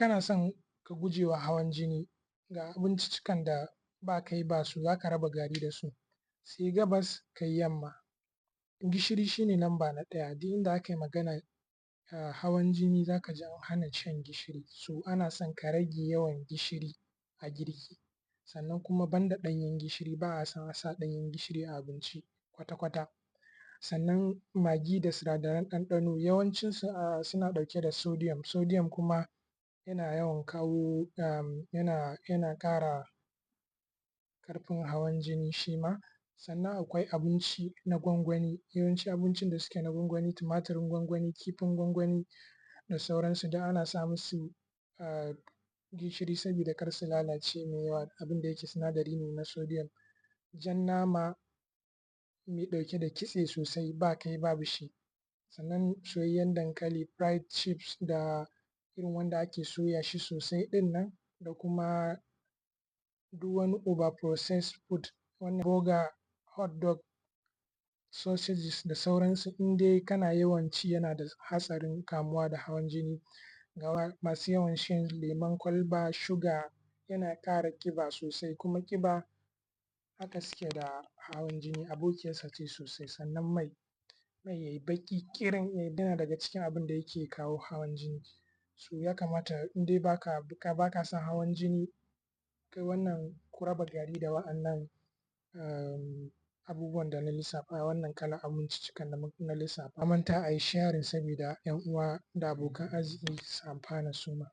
Kana son ka gujewa hawan jini, ga abinciccikan da ba kai ba su, za ka raba gari da su, sai gabas kai yamma. Gishiri shi ne lamba na ɗaya. Duk inda aka yi maganar hawan jini, za ka ji an hana shan gishiri. So ana son ka rage yawan gishiri a girki. Sannan kuma banda ɗanyen gishiri, ba a son a sa ɗanyen gishiri a abinci kwata-kwata. Sannan magi da sinadaran ɗanɗano, yawancinsu suna ɗauke da sodium. Sodium kuma yana yawan kawo, yana ƙara ƙarfin hawan jini shi ma. Sannan akwai abinci na gwangwani. Yawanci abincin da suke na gwangwani, tumatirin gwangwani, kifin gwangwani da sauransu, duk ana sa musu gishiri sabida kar su lalace mai yawa, abin da yake sinadari ne na sodium. Jan nama mai ɗauke da kitse sosai, ba kai babu shi. Sannan soyayyen dankali, fried chips, da irin wanda ake soya shi sosai ɗin nan, da kuma duk wani over processed food, wannan burger, hot dog, sausages da sauransu, in dai kana yawan ci, yana da hatsarin kamuwa da hawan jini. Ga masu yawan shan lemon kwalba, sugar yana ƙara ƙiba sosai, kuma ƙiba haka suke da hawan jini, abokiyarsa ce sosai. Sannan mai, mai ya yi baƙi ƙirin, yana daga cikin abin da yake kawo hawan jini. So ya kamata in dai ba ka son hawan jini, kai wannan, ku raba gari da wa'annan abubuwan da na lissafa, wannan kalan abinciccikan da na lissafa. A manta a yi sharing sabida 'yan uwa da abokan arziki su amfana su ma.